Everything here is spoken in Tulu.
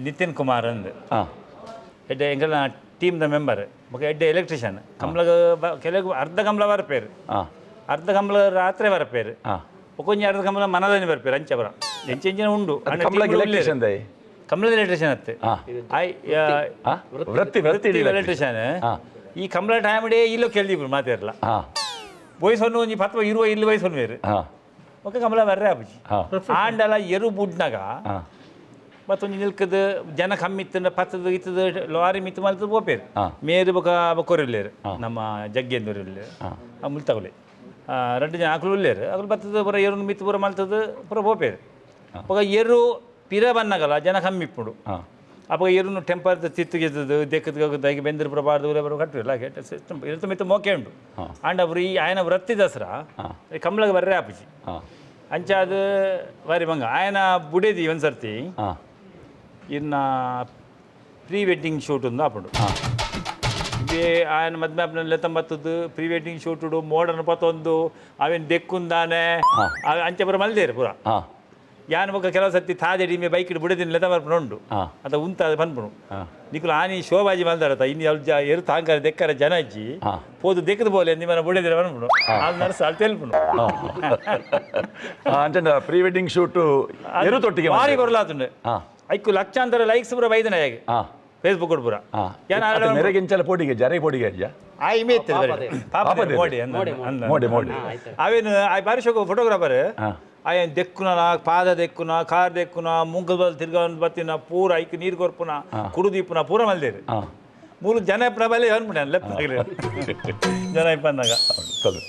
ನಿತಿನ್ ಕುಮಾರ್ ಅಂದ್. ಎಡ್ಡೆ ಎಂಕಲ್ನ ಟೀಮ್ದ ಮೆಂಬರ್ ಬೊಕ ಎಡ್ಡೆ ಎಲೆಕ್ಟ್ರಿಷಿಯನ್. ಕಂಬ್ಳಗ್ ಕೆಲವು ಅರ್ಧ ಕಂಬ್ಳ ಬರ್ಪೇರು. ಅರ್ಧ ಕಂಬ್ಳ ರಾತ್ರೆ ಬರ್ಪೇರು. ಬೊಕೊಂಜಿ ಅರ್ಧ ಕಂಬ್ಳ ಮನದಾನಿ ಬರ್ಪೇರು. ಅಂಚ ಬರ ಎಂಚ ಎಂಚಿನ ಉಂಡು. ಆಂಡ ಕಂಬ್ಳಗ್ team ಉಲ್ಲೇರು. ಎಲೆಕ್ಟ್ರಿಷಿಯನ್ ದೈ? ಕಂಬ್ಳದ ಎಲೆಕ್ಟ್ರಿಷಿಯನ್ ಅತ್ತೆ. I ವೃತ್ತಿ ವೃತ್ತಿ ಎಲೆಕ್ಟ್ರಿಷಿಯನ್. ಈ ಕಂಬ್ಳ ಟೈಮ್ ಡೇ ಇಲ್ಲೋ ಕೇಳ್ದಿಬ್ರು ಮಾತಾಡ್ಲ. ವಯಸ್ಸನ್ನು ಒಂಜಿ ಪತ್ವ ಇರುವ ಇಲ್ಲಿ ವಯಸ್ಸನ್ನು ಬೇರೆ. ಓಕೆ, ಕಂಬ್ಳ ಬರ್ರೆ ಆಪುಜಿ. ಆಂಡಲ ಎರು ಬುಡ್ನಾಗ ಮತ್ತೊಂಜಿ ನಿಲ್ಕದ ಜನ ಕಮ್ಮಿ ಇತ್ತಂಡ ಪತ್ತದ ಇತ್ತದ ಲಾರಿ ಮಿತ್ತು ಮಲ್ತದ ಪೋಪೇರು. ಮೇರು ಬೊಕ ಬೊಕೊರಿಲ್ಲೇರು, ನಮ್ಮ ಜಗ್ಗೇಂದೂರು ಉಲ್ಲೇರು, ಮುಲ್ತಗುಲೆ ರಡ್ಡು ಜನ ಅಕುಲು ಉಲ್ಲೇರು. ಅಕುಲು ಬತ್ತದ ಪೂರ ಎರುನು ಮಿತ್ತು ಪೂರ ಮಲ್ತದ ಪೂರ ಪೋಪೇರು. ಬೊಕ ಎರು ಪಿರ ಬನ್ನಗಲ ಜನ ಕಮ್ಮಿ ಇಪ್ಪುಂಡು. ಅಪಗ ಎರುನು ಟೆಂಪರ್ ತಿತ್ತು ಗೆದ್ದದು ದೆಕ್ಕದ ದೈಗೆ ಬೆಂದಿರು ಪೂರ ಪಾಡ್ದು ಊರ ಪೂರ ಕಟ್ಟುವಿಲ್ಲ ಸಿಸ್ಟಮ್ ಇರುತ್ತೆ. ಮಿತ್ತು ಮೋಕೆ ಉಂಡು. ಆಂಡ ಅವರು ಈ ಆಯನ ವೃತ್ತಿ ದಸರಾ ಕಂಬ್ಳಗ್ ಬರ್ರೆ ಆಪುಜಿ. ಅಂಚಾದ ಬಾರಿ ಬಂಗ ಆಯನ ಬುಡೇದಿ ಒಂದ್ಸರ್ತಿ ಇನ್ನ ಪ್ರೀ ವೆಡ್ಡಿಂಗ್ ಶೂಟ್ ಒಂದು ಆಪುಂಡು. ಬೇ ಆಯನ ಮದ್ಮೆ ಆಪುನ ಲೆತ್ತಂಬತ್ತದ್ದು ಪ್ರೀ ವೆಡ್ಡಿಂಗ್ ಶೂಟುಡು ಮೋಡನ್ ಪತ್ತೊಂದು ಅವೇನು ದೆಕ್ಕುಂದಾನೆ ಅಂಚೆ ಪೂರ ಮಲ್ದೇರು ಪೂರ. ಯಾನ್ ಬೊಕ್ಕ ಕೆಲವು ಸರ್ತಿ ತಾಜಡಿ ಮೇ ಬೈಕ್ ಬುಡದಿನ ಲೆತ್ತ ಬರ್ಪುನ ಉಂಡು. ಅದ ಉಂತ ಪನ್ಪುನು, ನಿಕುಲು ಆನಿ ಶೋಭಾಜಿ ಮಲ್ದಾರತ, ಇನ್ನು ಅಲ್ ಜ ಎರು ತಾಂಕರ ದೆಕ್ಕರ ಜನ ಇಜ್ಜಿ, ಪೋದು ದೆಕ್ಕದ ಬೋಲೆ ನಿಮ್ಮನ ಬುಡದಿರ ಪನ್ಪುನು. ಅಲ್ಲಿ ನರ್ಸ್ ಅಲ್ಲಿ ತೆಲ್ಪುನು. ಅಂಚಂಡ ಪ್ರೀ ವೆಡ್ಡಿಂಗ್ ಶೂಟ್ ಎರು ತೊಟ್ಟಿಗೆ. ಭಾರಿ ಕೊರ್ಲಾತುಂಡು. ಐಕು ಲಕ್ಷಾಂತರ ಲೈಕ್ಸ್ ಪೂರ ಬೈದನ ಹೇಗೆ ಫೇಸ್ಬುಕ್ ಪೂರ. ಯಾನ್ ಮೆರೆಗೆಂಚಲ ಪೋಡಿಗೆ ಜರೆ ಪೋಡಿಗೆ ಅಜ್ಜ. ಆಯ್ ಮೇತ್ತೆ ಪಾಪ. ಪಾಪದೇರು. ಮೋಡಿ ಅಂದ ಅಂದ. ಮೋಡೆ ಮೋಡೆ. ಅವೇನು ಆಯ್ ಬಾರಿ ಶೋಕ ಫೋಟೋಗ್ರಾಫರ್. ಆಯನ್ ದೆಕ್ಕುನ, ಪಾದ ದೆಕ್ಕುನ, ಕಾರ್ ದೆಕ್ಕುನ, ಮುಂಗಲ್ ಬಲ್ ತಿರ್ಗೊಂದು ಬತ್ತಿನ ಪೂರ, ಐಕ್ ನೀರು ಕೊರ್ಪುನ, ಕುಡುದೀಪುನ ಪೂರ ಮಲ್ದೇರು. ಮೂಲು ಜನ ಪ್ರಬಲ ಅನ್ಬಿಡ ಲೆಪ್ಪ ಜನ ಇಪ್ಪಂದಾಗ. ಚಲೋ.